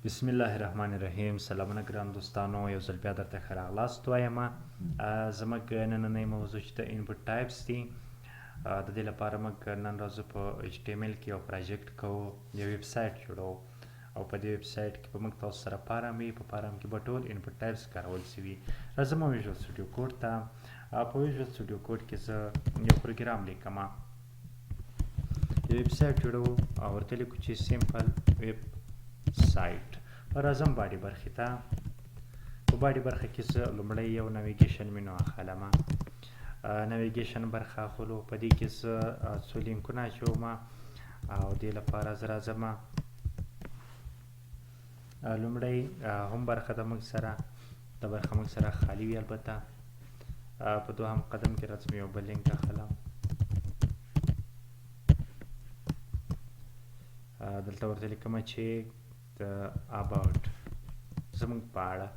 بسم الله الرحمن الرحیم. سلامونه ګران دوستانو، یو ځل بیا درته ښه راغلاست وایم. زموږ نننۍ موضوع چې د input types دي، د دې لپاره موږ نن راځو په HTML کې یو project کوو، یو ویب سایټ جوړو او په دې ویب سایټ کې به موږ تاسو سره form وي، په form کې به ټول input types کارول سوي. راځم Visual Studio Code ته. په Visual Studio Code کې زه یو پروګرام لیکم، یو ویب سایټ جوړو او ورته لیکو چې simple website. راځم body برخې ته. په body برخه کې زه لومړی یو navigation menu اخلم. navigation برخه اخلو، په دې کې زه څو لینکونه اچوم او دې لپاره زه راځم. لومړی هم برخه د موږ سره، د برخه موږ سره خالی وي. البته په دوهم قدم کې راځم، یو بل لینک اخلم. دلته ورته لیکم چې د about، زموږ په اړه.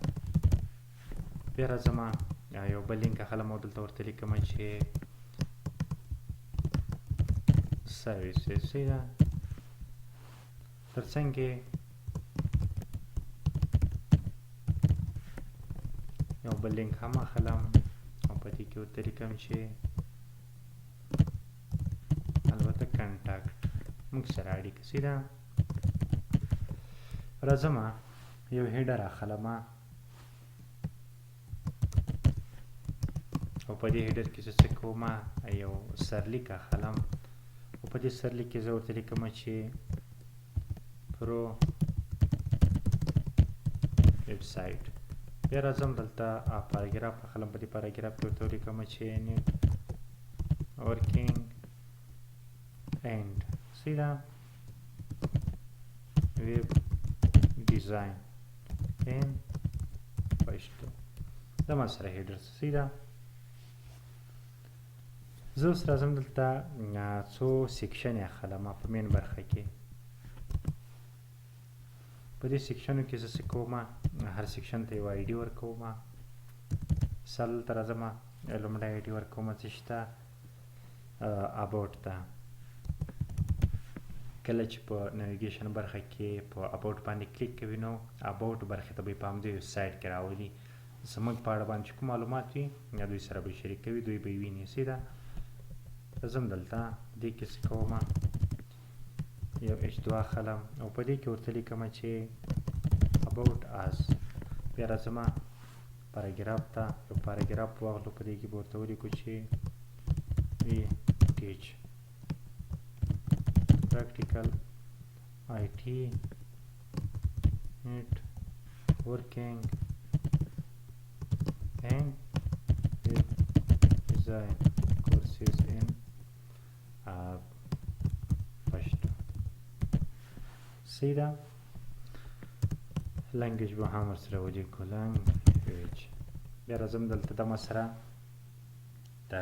بیا راځم، یو بل لینک اخلم او دلته ورته لیکم چې services. صحیح ده. ترڅنګ یې یو بل لینک هم اخلم او په دې کې ورته لیکم چې البته contact، موږ سره اړیکه. صحیح ده. راځم، یو header اخلم او په دې header کې زه څه کوم؟ یو سرلیک اخلم او په دې سرلیک کې زه ورته لیکم چې pro website. بیا راځم، دلته پاراګراف اخلم. په دې پاراګراف کې ورته ولیکم چې networking and، صحیح ده، web design in Pashto. دا ما سره header. صحیح ده. زه اوس راځم، دلته څو section اخلم په main برخه کې. په دې section و کې زه څه کوم؟ هر section ته یو ID ورکوم. مثال، دلته راځم، لومړی ID ورکوم څه شته؟ about ته. کله چې په navigation برخه کې په about باندې کلیک کوي، نو about برخې ته به یې په همدې ویب سایټ کې راولي. زموږ په اړه باندې چې کوم معلومات وي، دوی سره به شریک کوي، دوی به یې ویني. صحیح ده. راځم، دلته دې کې څه کوم؟ یو H2 اخلم او په دې کې ورته لیکم چې about us. بیا راځم پاراګراف ته، یو پاراګراف واخلو، په دې کې به ورته ولیکو چې we teach practical IT, networking and web design courses in Pashto. صحیح ده. language به هم ورسره ولیکو، language. بیا راځم، دلته د ما سره د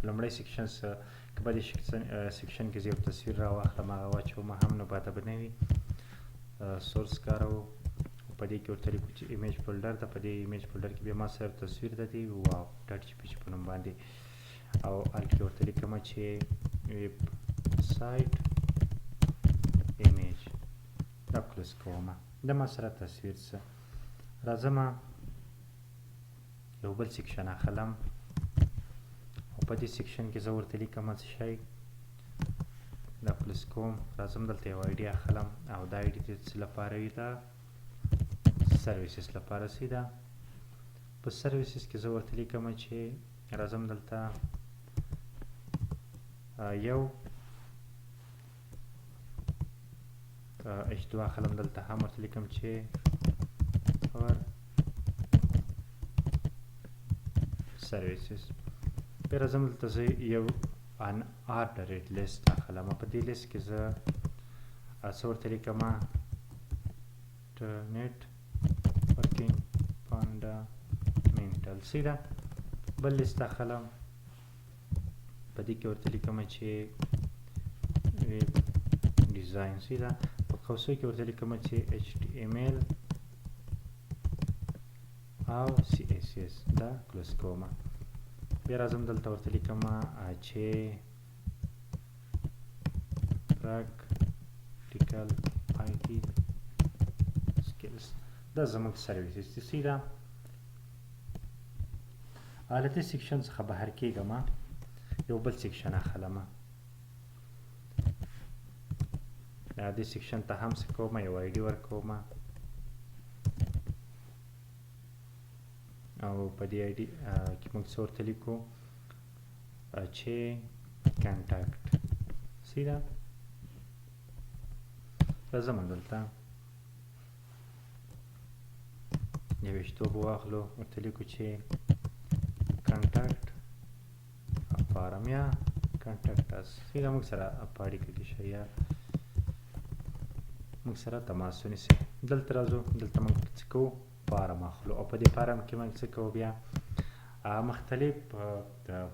لومړی section څه. که په دې section کې زه یو تصویر راواخلم، هغه واچوم هم، نو باید به نه وي. source کاروو، په دې کې ورته لیکو چې image folder ده. په دې image folder کې بیا ما سره تصویر ده دی wow.jpg په نوم باندې او alt کې ورته لیکم چې website image. دا close کوم. د ما سره تصویر څه. راځم، یو بل section اخلم او په دې section کې زه ورته لیکم څه شی؟ دا close کوم. راځم، دلته یو ID اخلم او دا ID د څه لپاره وي؟ دا services لپاره. صحیح ده. په services کې زه ورته لیکم چې راځم، دلته یو H2 اخلم، دلته هم ورته لیکم چې our services. بیا راځم، دلته زه یو unordered list اخلم. په دې لیست کې زه څه ورته لیکم؟ networking fundamental. صحیح ده. بل لیست اخلم، په دې کې ورته لیکم چې web design. صحیح ده. په قوسو کې ورته لیکم چې HTML او CSS. دا close کوم. بیا راځم، دلته ورته لیکم چې practical IT skills. دا زموږ services دي، صحیح ده. له دې section څخه بهر کېږم، یو بل section اخلم. دې section ته هم څه کوم، یو ID ورکوم او په دې ID کې موږ څه ورته لیکو چې contact، صحیح ده. راځم دلته نوشتوب واخلو، ورته لیکو چې contact form یا contact us، صحیح ده. موږ سره په اړیکه کې شئ یا موږ سره تماس ونیسئ. دلته راځو، دلته موږ څه کوو؟ form اخلو او په دې form کې موږ څه کوو؟ بیا مختلف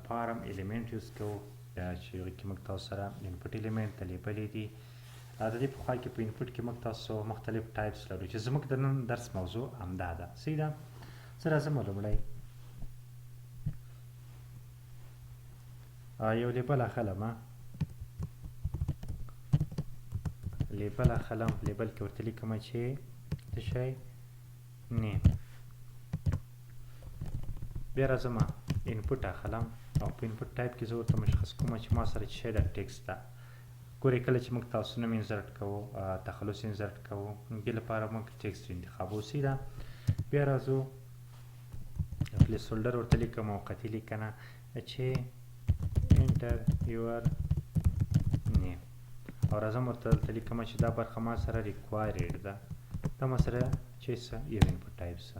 form element use کوو چې هغې کې موږ تاسو سره input element ته label دي. د دې په خوا کې په input کې موږ تاسو مختلف types لرو چې زموږ د نن درس موضوع همدا ده، صحیح ده. زه راځم لومړی یو label اخلم، label اخلم. label کې ورته لیکم چې څه شی؟ name. بیا راځم input اخلم او په input type کې زه ورته مشخص کوم چې ما سره چې شی ده text ده. ګورئ کله چې موږ تاسو نوم insert کوو، تخلص insert کوو، دې لپاره موږ text انتخابو، صحیح ده. بیا راځو placeholder ورته لیکم، موقتي لیکنه چې enter your name، او راځم ورته دلته لیکم چې دا برخه ما سره required ده، دا ما سره چې څه یو input type څه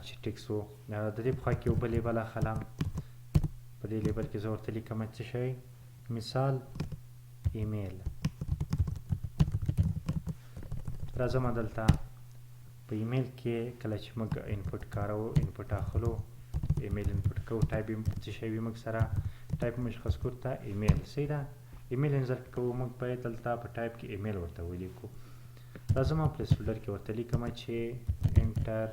چې text و. د دې په خوا کې یو بل label اخلم، په دې label کې زه ورته لیکم څه شی؟ مثال ایمیل. راځم دلته په ایمیل کې کله چې موږ input کاروو، input اخلو، email input کوو، ټایپ یې څه شی وي؟ موږ سره ټایپ مشخص کړو ته ایمیل، صحیح ده. email insert کوو، موږ باید دلته په ټایپ کې ایمیل ورته ولیکو. راځم placeholder کې ورته لیکم چې enter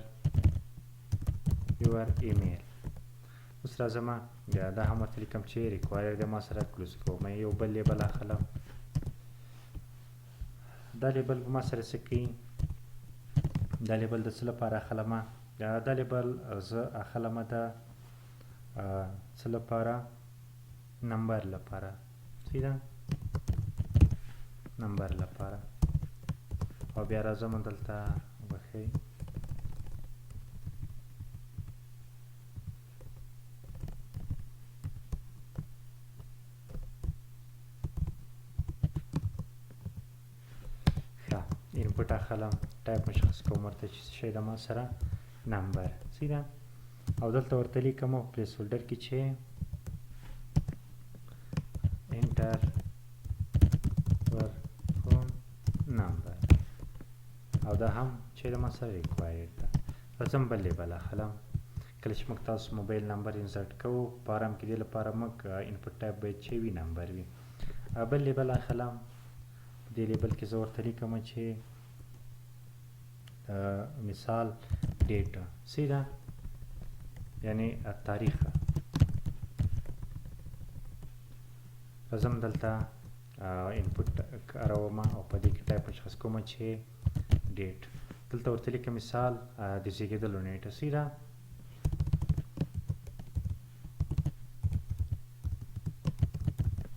your email. اوس راځم بیا دا هم ورته لیکم چې required ما سره، close کوم، یو بل label اخلم. دا label به ما سره څه کوي؟ دا label د څه لپاره اخلم؟ دا label زه اخلم د څه لپاره؟ number لپاره، صحیح ده، number لپاره. او بیا راځم دلته وبښئ، ښه input اخلم، ټایپ مشخص کوم ورته چې څه شی ده ما سره؟ number، صحیح ده. او دلته ورته لیکم placeholder کې چې enter your phone number، او دا هم چې د ما سره required ده. راځم بل label اخلم. کله چې موږ تاسو mobile number insert کوو form کې، دې لپاره موږ input type باید چې وي number وي. بل label اخلم، په دې label کې زه ورته لیکم چې مثال date، صحیح ده، یعنی تاریخ. راځم دلته input کاروم او په دې کې ټایپ مشخص کوم چې date. دلته ورته لیکم مثال د زیږېدلو نیټه، صحیح ده.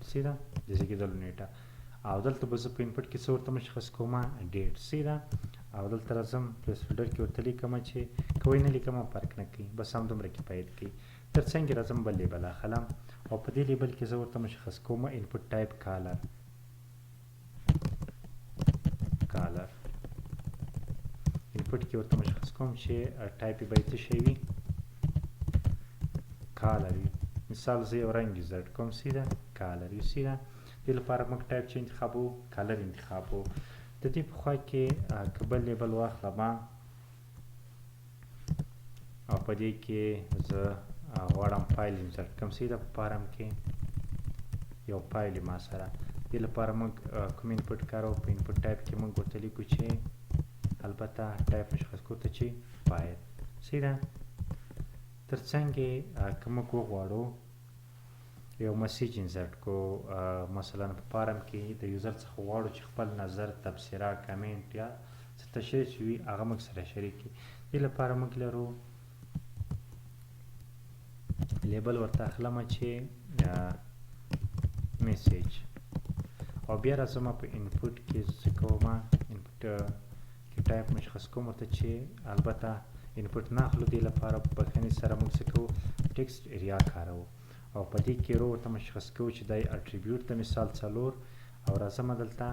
صحیح ده، د زیږېدلو نیټه. او دلته به زه په input کې څه ورته مشخص کوم؟ date، صحیح ده. او دلته راځم placeholder کې ورته لیکم چې که وایي نه لیکم فرق نه کوي، بس همدومره کفایت کوي. تر څنګ راځم بل label اخلم او په دې label کې زه ورته مشخص کوم input type color، color input کې ورته مشخص کوم چې ټایپ یې باید څه شی وي؟ color وي. مثال زه یو رنګ insert کوم، صحیح ده، color وي، صحیح ده. دې لپاره موږ ټایپ چې انتخابو color انتخابو. د دې په خوا کې که بل label واخلم او په دې کې زه غواړم file insert کوم، صحیح ده، په form کې یو فایل ما سره. دې لپاره موږ کوم input کاروو؟ په input type کې موږ ورته لیکو چې البته ټایپ مشخص کړو ته چې فایل، صحیح ده. تر څنګ که موږ وغواړو یو message insert کو، مثلا په form کې د user څخه غواړو چې خپل نظر، تبصره، کمنټ یا څه تشریح چې وي هغه موږ سره شریک کړي. دې لپاره موږ لرو label ورته اخلم چې message، او بیا راځم په input کې څه کوم، input کې ټایپ مشخص کوم ورته چې البته input نه اخلو، دې لپاره په بښنې سره موږ څه کوو، text area کاروو، او په دې کې row ورته مشخص کوو چې دا attribute د مثال 4، او راځم دلته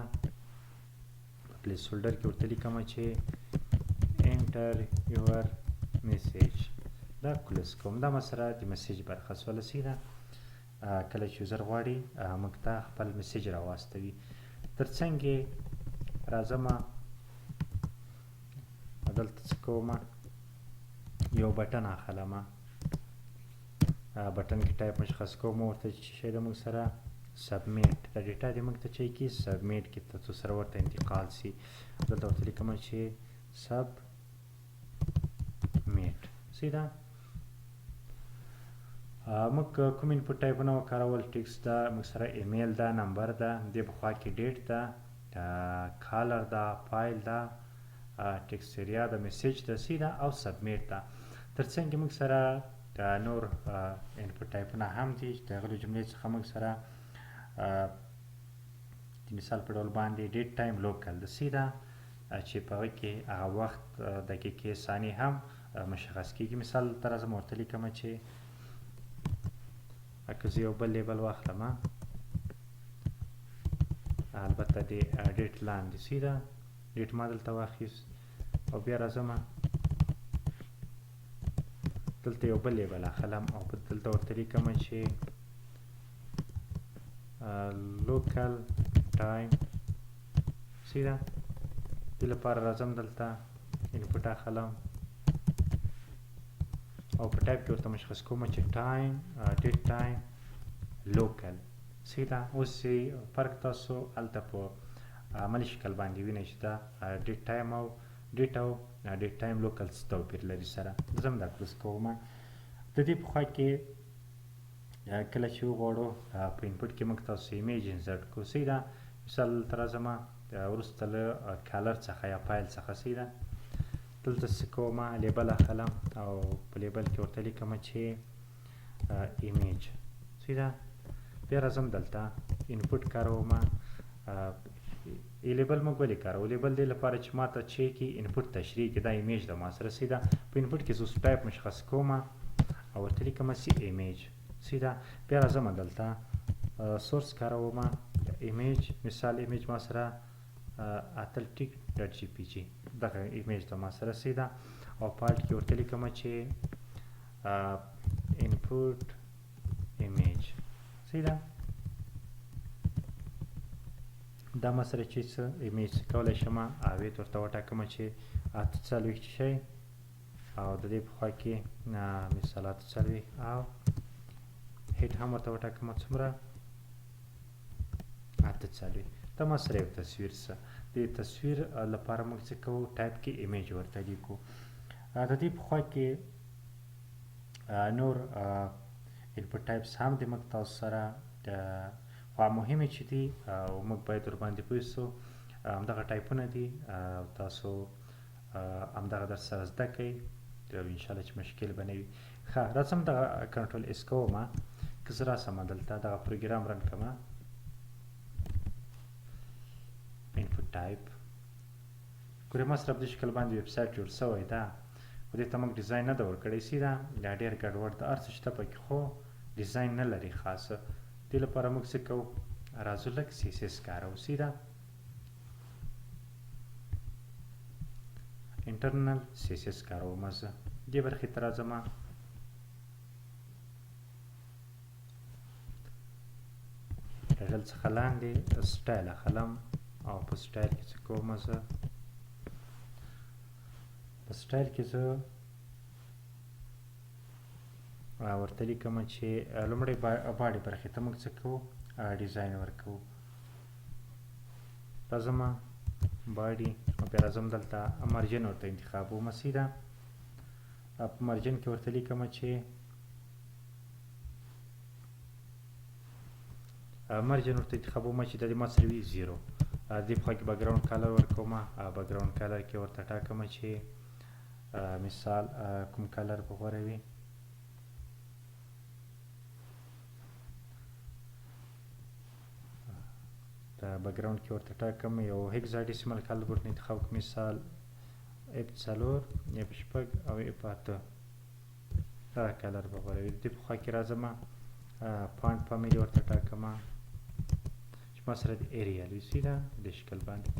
په placeholder کې ورته لیکم چې enter your message. دا close کوم، دا ما سره د message برخه سوله. صحیح ده، کله چې user غواړي موږ ته خپل message راواستوي. ترڅنګ یې راځم دلته څه کوم، یو button اخلم، button کې ټایپ مشخص کوم ورته چې شی د موږ سره submit، د data د موږ ته چې کی submit کې ترڅو سره ورته انتقال سي. دلته ورته لیکم چې submit. صحیح ده، موږ کوم input ټایپونه وکارول؟ ټیکس ده موږ سره، ایمیل ده، number ده، دې په خوا کې date ده، caller ده، فایل ده، text area ده، message ده، صحیح ده، او submit ده. ترڅنګ موږ سره نور input ټایپونه هم دي چې د هغه له جملې څخه موږ سره د مثال په ډول باندې date time local ده، صحیح ده، چې په هغه کې هغه وخت، دقیقې، ثانیې هم مشخص کېږي. مثال ته راځم ورته لیکم چې که زه یو بل label واخلم، البته د date لاندې، صحیح ده، date ما دلته واخیست، او بیا راځم دلته یو بل label اخلم او دلته ورته لیکم چې local time. صحیح ده، دې لپاره راځم دلته input اخلم او په ټایپ کې ورته مشخص کوم چې time date time local. صحیح ده، اوس یې فرق تاسو هلته په عملي شکل باندې وینئ چې دا date time او date او date time local څه توپیر لري سره. زه هم دا close کوم. د دې په خوا کې کله چې وغواړو په input کې موږ تاسو image insert کوو، صحیح ده، مثال دلته راځم وروسته له caller څخه یا فایل څخه، صحیح ده، دلته څه کوم، label اخلم او په label کې ورته لیکم چې image. صحیح ده، بیا راځم دلته input کاروم. ای label موږ ولې کاروو؟ label دې لپاره چې ما ته چې کې input تشریح کړي دا image ده ما سره. صحیح ده، په input کې زه ټایپ مشخص کوم او ورته لیکم چې image. صحیح ده، بیا راځم دلته source کاروم، image، مثال image ما سره اتل ټیک dot JPG، دغه image ده ما سره. صحیح ده، او په alt کې ورته لیکم چې input image. صحیح ده، دا ما سره چې څه image کولی شم width ورته وټاکم چې 48 شی، او د دې په خوا کې مثال 48، او height هم ورته وټاکم څومره، 48. دا ما سره یو تصویر څه، د تصویر لپاره موږ څه کوو، ټایپ کې image ورته لیکو. د دې په خوا کې نور input types هم د موږ تاسو سره، خو مهمې چې دي او موږ باید ورباندې پوه سو همدغه ټایپونه دي، او تاسو همدغه در سره زده کړئ، انشاءالله چې مشکل به نه وي. ښه، راځم دغه control S کوم، که زه راسم دلته دغه پروګرام run کړم، input type ګورې ما سره په دې شکل باندې ویب سایټ جوړ سوی ده، خو دې ته موږ design نه ده ورکړی. صحیح ده، دا ډېر ګډوډ ده، هر څه شته پکې خو design نه لري خاصه. دې لپاره موږ څه کوو، راځو لږ CSS کاروو. صحیح ده، internal CSS کاروم زه. دې برخې ته راځم، title څخه لاندې سټایل اخلم او په سټایل کې څه کوم زه، په سټایل کې زه ورته لیکم چې لومړی body برخې ته موږ څه کوو، design ورکوو. راځم body او بیا راځم دلته margin ورته انتخابوم. صحیح ده، په margin کې ورته لیکم چې margin ورته انتخابوم چې د دې ما سره وي 0. دې په خوا کې background color ورکوم. background color کې ورته ټاکم چې مثال کوم color به غوره وي. background کې ورته ټاکم یو hexadecimal color ورته انتخاب کوم، مثال F څلور، F شپږ او F اته، دا color به غوره وي. دې په خوا کې راځم، font family ورته ټاکم چې ما سره د Arial وي، سیده د شکل باندې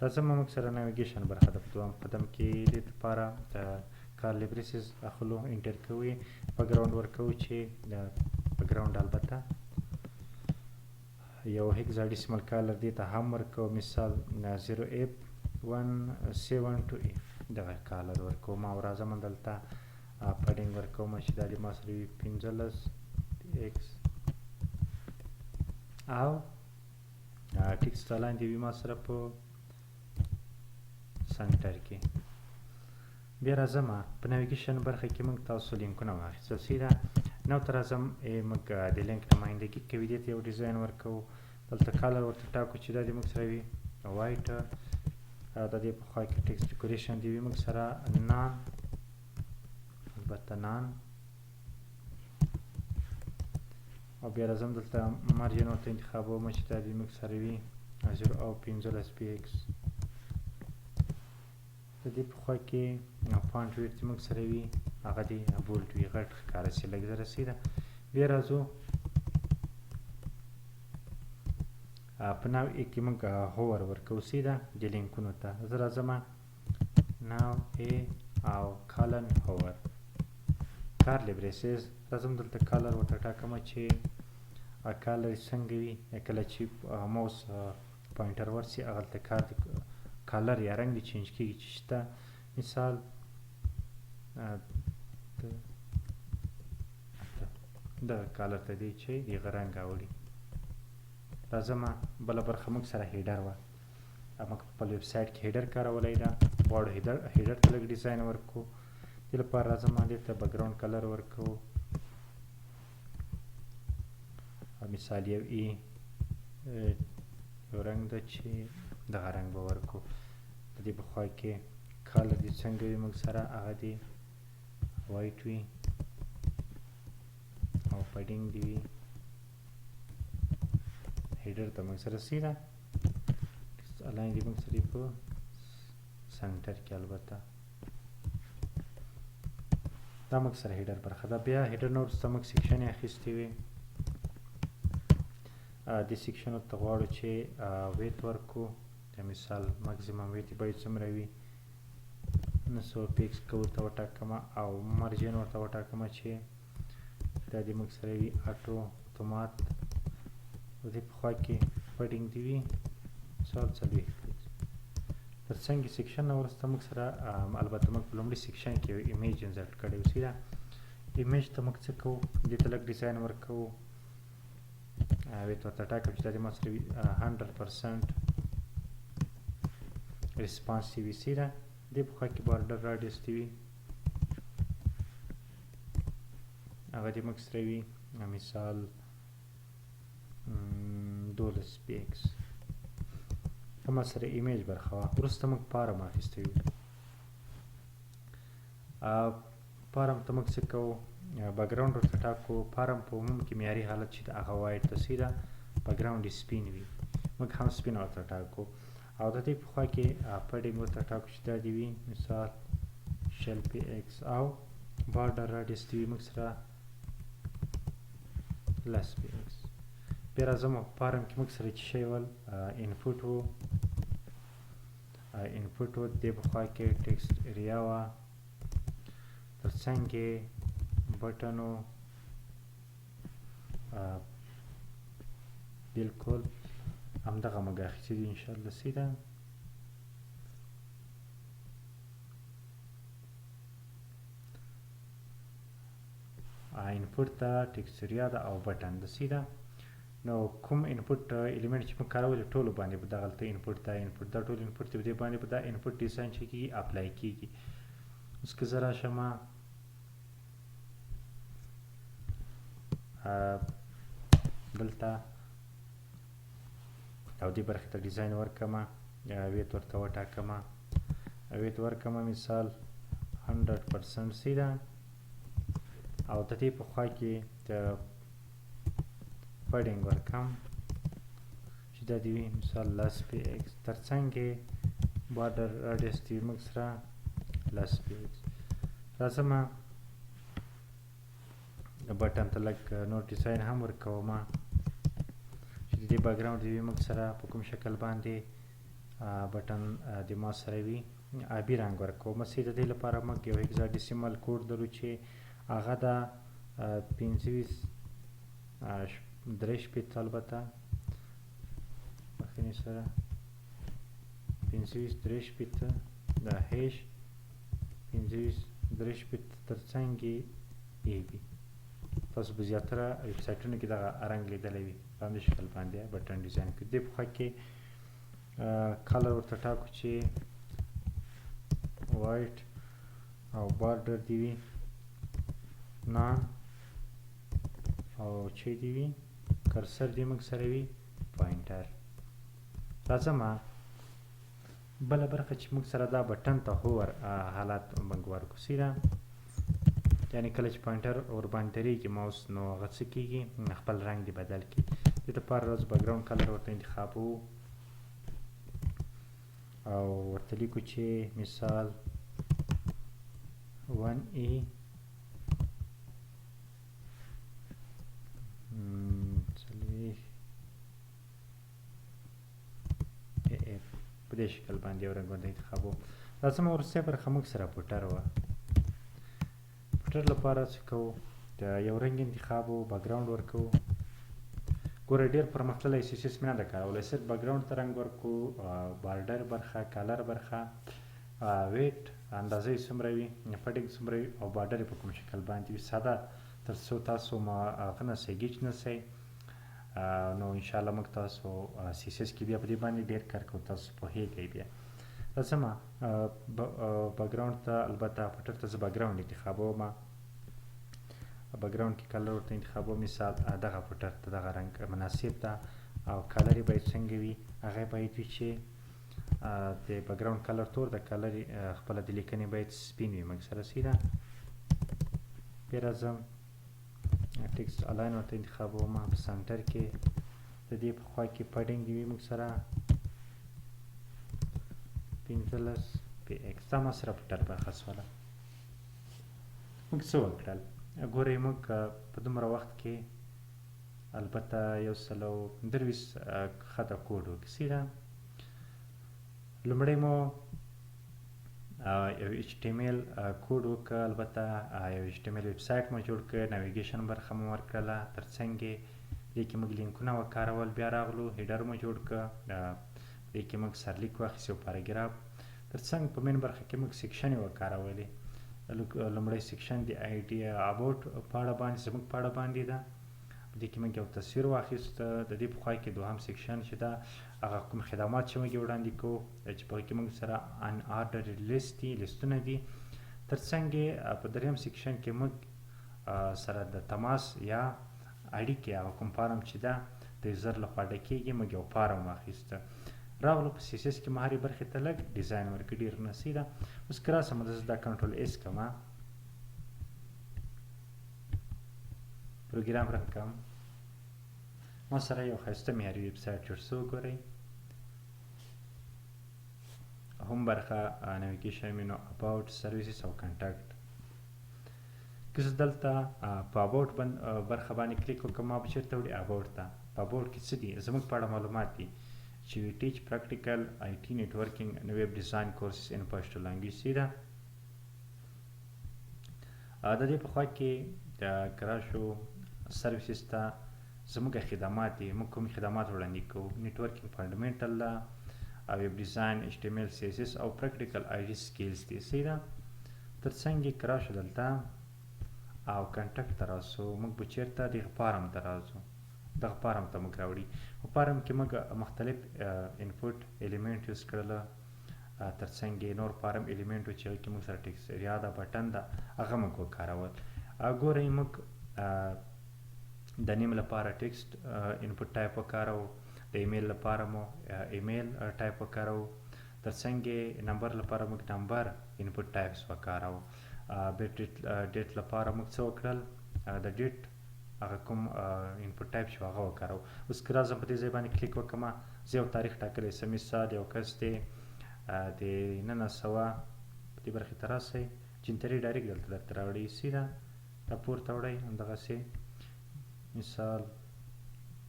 راځم. موږ سره navigation برخه ده. په دوهم قدم کې دې لپاره د curly braces اخلو، enter کوي، background ورکوو چې د background البته یو hexadecimal color دې ته هم ورکوو، مثال 0 F 1 7 2 F دغه color ورکوم. او راځم دلته padding ورکوم چې دا دې ما سره وي 15 x او text align دې وي ما سره په center کې. بیا راځم په navigation برخه کې موږ تاسو لینکونه واخیستل، سیده نو ته راځم. موږ د لینک نمایندګي کوي، دې ته یو design ورکوو. دلته color ورته ټاکو چې دا دې موږ سره وي white. د دې په خوا کې text decoration دی وي موږ سره none، البته none. او بیا راځم دلته margin ورته انتخابوم چې دا دې موږ سره وي 0 او 15 px. د دې په خوا کې font weight چې موږ سره وي هغه دې bold وي، غټ ښکاره شي لږ ذره، سیده. بیا راځو په nav a کې موږ hover ورکوو، سیده د لینکونو ته. زه راځم nav a او colon hover curly braces، راځم دلته color ورته ټاکم چې color یې څنګه وي. کله چې mouse pointer ورسي هغلته کار color یا رنګ دې change کېږي چې شته، مثال دغه color ته دی چې دغه رنګ اوړي. راځم بله برخه موږ سره header وه. موږ په خپل ویب سایټ کې header کارولی ده، غواړو header ته لږ design ورکړو. دې لپاره راځم دې ته background color ورکوو، مثال یو ای یو رنګ ده چې دغه رنګ به ورکو. د دې په خوا کې color دې څنګه وي موږ سره هغه دې white وي او padding دې وي header ته موږ سره سیده align دې موږ سره په center کې. البته دا موږ سره header برخه ده. بیا header نه وروسته موږ section یې اخیستې وي. دې section ته غواړو چې width ورکو، د مثال maximum width باید څومره وي، 900 px که ورته وټاکم او margin ورته وټاکم چې دا دې موږ سره وي auto اتومات. د دې په خوا کې padding دې وي مثال 40 px. تر څنګ section نه وروسته موږ سره البته موږ په لومړي section کې یو image insert کړی و، سیده image ته موږ څه کوو، دې ته لږ design ورکوو. width ورته ټاکم چې دا دې ما سره وي 100% responsive وي، سیده. دې په خوا کې border radius دې وي هغه دې موږ سره وي مثال 12 px. ما سره image برخه وه. وروسته موږ form اخیستی وو. form ته موږ څه کوو، background ورته ټاکو. form په عموم کې معیاري حالت چې د هغه white ته سیده background یې سپین وي، موږ هم سپین ورته ټاکو. او د دې په خوا کې padding ورته ټاکو چې دا دې وي مثال 20 px او border radius دې وي موږ سره 10 px. بیا راځم form کې موږ سره چې شی ول input وو، input وو، دې په خوا کې text area وه، تر څنګ یې button و، بالکل همدغه موږ اخیستي دي انشاءالله، سیده. input ته text area ده او button ده، سیده. نو کوم input element چې موږ کارولي ټولو باندې به دغلته input ده، input دا ټول input دی، په دې باندې به دا input design چې کېږي apply کېږي. اوس که زه راشم دلته او دې برخې ته design ورکړم، width ورته وټاکم، width ورکړم مثال 100% صحیح ده. او د دې په خوا کې د padding ورکم چې دا دې وي مثال 10 px، ترڅنګ یې border radius دې وي موږ سره 10 px. راځم button ته لږ نور design هم ورکوم چې د دې background دې وي موږ سره په کوم شکل باندې button د ما سره وي آبي رنګ ورکوم. صحیح، د دې لپاره موږ یو hexadecimal code لرو چې هغه د 25 63، البته بخښنې سره 25 63 د hash 25 63 ترڅنګ یې A B. تاسو په زیاتره ویبسایټونو کې دغه رنګ لیدلی وي. په همدې شکل باندې button design کړو. دې په خوا کې color ورته ټاکو چې white او border دی وي none او چې دی وي cursor دی موږ سره وي pointer. راځم بله برخه چې موږ سره دا button ته hover حالت موږ ورکو. صحیح ده، یعنی کله چې pointer ورباندې درېږي ماوس نو هغه څه کېږي، خپل رنګ دی بدل کړي. دې لپاره راځو background color ورته انتخابوو او ورته لیکو چې مثال 1 E 40 F په دې شکل باندې یو رنګ ورته انتخابوو. راځم وروستۍ برخه موږ سره footer وه. footer لپاره څه کوو، د یو رنګ انتخابو background ورکوو. ګوره ډېر پرمختللی CSS مې نه ده کارولی، صرف background ته رنګ ورکو، border برخه، color برخه، width اندازه یې څومره وي، padding څومره وي او border یې په کوم شکل باندې وي، ساده تر څو تاسو ما هغه نه سئ، ګیچ نه سئ. نو انشاءالله موږ تاسو CSS کې بیا په دې باندې ډېر کار کوو، تاسو پوهېږئ. بیا راځم background ته، البته footer ته زه background انتخابوم، background کې color ورته انتخابوم. مثال دغه footer ته دغه رنګ مناسب ده او color یې باید څنګه وي، هغه باید وي چې د background color تور د color خپله د لیکنې باید سپین وي موږ سره. صحیح ده، بیا راځم text align ورته انتخابوم په center کې، د دې په خوا کې padding دی وي موږ سره 15 px. دا ما سره footer برخه سوله. موږ څه وکړل؟ ګورئ موږ په دومره وخت کې البته 123 خطه کوډ وکړ. صحیح ده، لومړی مو یو HTML code وکړ، البته یو HTML website مو جوړ کړ، navigation برخه مو ورکړله، ترڅنګ یې دې کې موږ لینکونه وکارول، بیا راغلو header مو جوړ کړ، دې کې موږ سرلیک واخیست یو پاراګراف، ترڅنګ په main برخه کې موږ section یې وکارولې. لومړی section د idea about په اړه باندې زموږ په اړه باندې ده، په دې کې موږ یو تصویر واخیست. د دې په خوا کې دوهم section چې ده هغه کوم خدمات چې موږ یې وړاندې کوو چې په هغې کې موږ سره unordered list دي، لیستونه دي. ترڅنګ یې په دریم section کې موږ سره د تماس یا اړیکې هغه کوم form چې ده د user لخوا ډکېږي، موږ یو form واخیسته. راغلو په CSS کې مو هرې برخې ته لږ design ورکړ، ډېر نه. صحیح ده، اوس که راسم زه دا control S کوم، program run کوم، ما سره یو ښایسته معیاري ویب سایټ جوړ سو. وګورئ هم برخه navigation menu، about، services او contact. که زه دلته په about برخه باندې کلیک وکړم، ما به چېرته وړي؟ about ته. په about کې څه دي؟ زموږ په اړه معلومات دي چې we teach practical IT networking and web design courses in Pashto language. صحیح ده، د دې په خوا کې د کراشو services ته زموږ خدمات دي، موږ کوم خدمات وړاندې کوو، networking fundamental ده، web design، HTML، CSS او practical IT skills دي. صحیح ده، ترڅنګ یې که راشو دلته او contact ته راسو، موږ به چېرته دغه form ته راځو، دغه form ته موږ راوړي. په form کې موږ مختلف input element use کړله، ترڅنګ یې نور form element و چې هغه کې موږ سره text area ده، button ده، هغه موږ وکارول. ګورئ موږ د name لپاره text input type وکارو، د ایمیل لپاره مو email type وکاروو، ترڅنګ یې number لپاره موږ number input types وکاروو. بیت date لپاره موږ څه وکړل؟ د date هغه کوم input type چې هغه وکاروو. اوس که راځم په دې ځای باندې کلیک وکړم، زه یو تاریخ ټاکلی سم، مثال یو کس دی د 1900 په دې برخې ته راسئ، جنتري direct دلته درته راوړي، سیده دا پورته وړئ همدغسې، مثال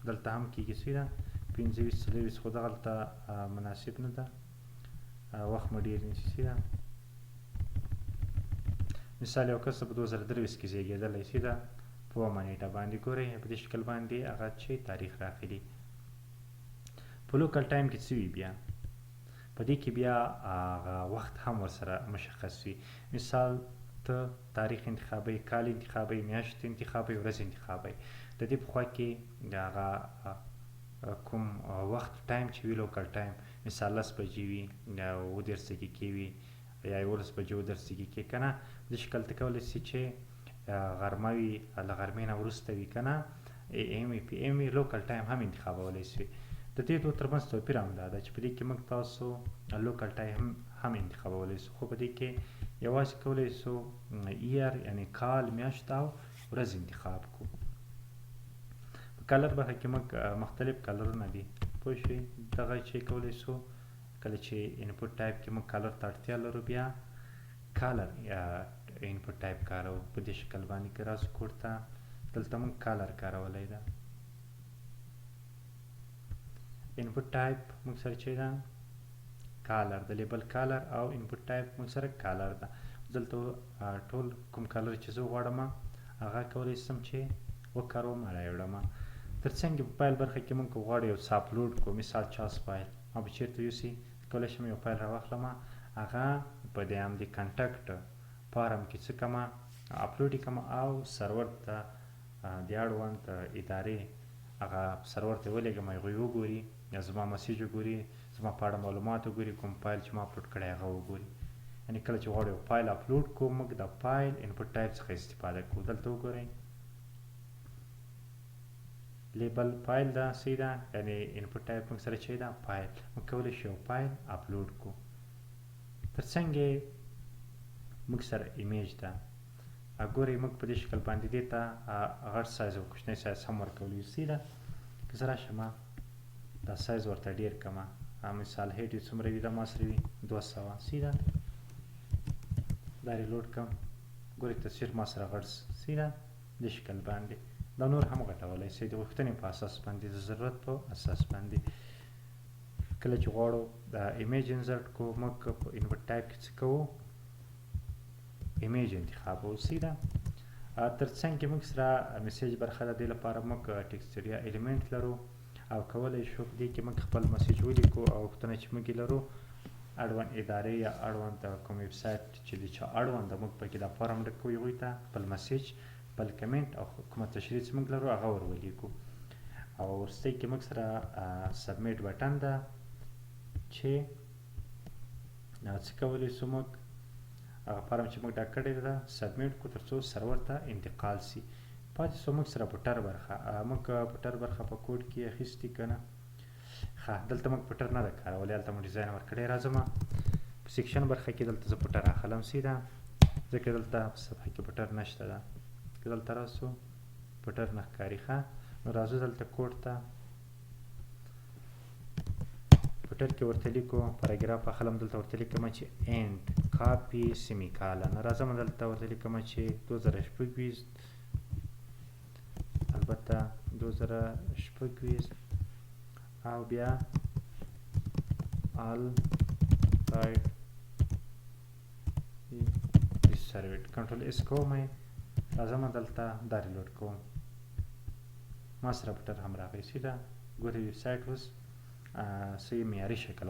دلته هم کېږي، سیده 25 24، خو دغلته مناسب نه ده، وخت مو ډېر نیسي. سیده مثال یو کس په 2023 کې زیږېدلی، سیده په اوومه نېټه باندې ګورئ په دې شکل باندې هغه چې تاریخ راخلي. په local time کې څه وي؟ بیا په دې کې بیا هغه وخت هم ورسره مشخص وي. مثال ته تاریخ انتخابوي، کال انتخابوي، میاشت انتخابوي، ورځ انتخابوي. د دې په خوا کې هغه کوم وخت time چې وي، local time، مثال 10 بجې وي، 37 دقیقې وي، یا 11 بجې 37 دقیقې که نه، دې شکل ته کولی سي چې غرمه وي، له غرمې نه وروسته وي که نه، AM وي، PM وي، local time هم انتخابولی سي. د دې دوو ترمنځ توپیر هم دا ده چې په دې کې موږ تاسو local time هم انتخابولی سو، خو په دې کې یوازې کولی سو year یعنی کال، میاشت او ورځ انتخاب کو. په color برخه کې موږ مختلف color ونه دي، پوه شوې؟ دغه چې کولی سو کله چې input type کې موږ color ته اړتیا لرو، بیا color input type کاروو. په دې شکل باندې که راسو کوډ ته، دلته موږ color کارولی ده. input type موږ سره چې ده color، د label color او input type موږ سره color ده. دلته ټول کوم color چې زه غواړم هغه کولی سم چې وکاروم، راوړم. ترڅنګ په فایل برخه کې موږ غواړو یو څه اپلوډ کړو، مثال چاس فایل ما به چېرته یوسي، کولی شم یو فایل راواخلم، هغه په دې همدې contact form کې څه کمه اپلوډ یې کړم او سرور ته د اړوند ادارې هغه سرور ته ولېږم، هغوی وګوري، یا زما message وګوري، زما په اړه معلومات وګوري، کوم فایل چې ما اپلوډ کړی هغه وګوري. یعنی کله چې غواړو یو فایل اپلوډ کړو، موږ د file input type څخه استفاده کوو. دلته وګورئ label file ده، صحیح ده، یعنی input type موږ سره چې ده فایل، موږ کولی شو یو فایل اپلوډ کړو. ترڅنګ یې موږ سره image ده، ګورئ موږ په دې شکل باندې دې ته غټ سایز او کوچنی سایز هم ورکولی شو. صحیح ده، که زه راشم دا سایز ورته ډېر کمه، مثال height یې څومره وي، دا ما سره وي 200، صحیح ده، دا reload کړم، ګورئ تصویر ما سره غټ سو، صحیح ده، دې شکل باندې دا نور هم غټولی شئ د غوښتنې په اساس باندې، د ضرورت په اساس باندې. کله چې غواړو دا image insert کوو، موږ په input type کې څه کوو؟ image انتخابوو، صحیح ده. ترڅنګ کې موږ سره message برخه ده، دې لپاره موږ text area element لرو او کولی شو په دې کې موږ خپل message ولیکو او غوښتنه چې موږ یې لرو اړوند ادارې یا اړوند کوم ویب سایټ چې د چا اړوند موږ پکې دا form ډک کوو، هغوی ته خپل message، خپل کمنټ او کومه تشریح چې موږ لرو هغه ور ولیکو. او وروستۍ کې موږ سره submit button ده چې څه کولی شو موږ هغه form چې موږ ډک کړی ده submit کړو تر څو سرور ته انتقال سي. پاتې سو موږ سره footer برخه، موږ footer برخه په کوډ کې اخیستې که نه؟ ښه، دلته موږ footer نه ده کارولې، هلته مو design ورکړی. راځم په section برخه کې دلته زه footer اخلم، صحیح ده، ځکه دلته په صفحه کې footer نشته ده. که دلته راسو footer نه ښکاري. ښه، نو راځو دلته کوډ ته، footer کې ورته لیکو پاراګراف اخلم، دلته ورته لیکم چې end copy semicolon. راځم دلته ورته لیکم چې 2026، البته 2026 او بیا all rights reserved. control S کوم، راځم دلته دا reload کوم، ما سره footer هم راغی. صحیح ده، ګورئ ویب سایټ اوس صحیح معیاري شکل.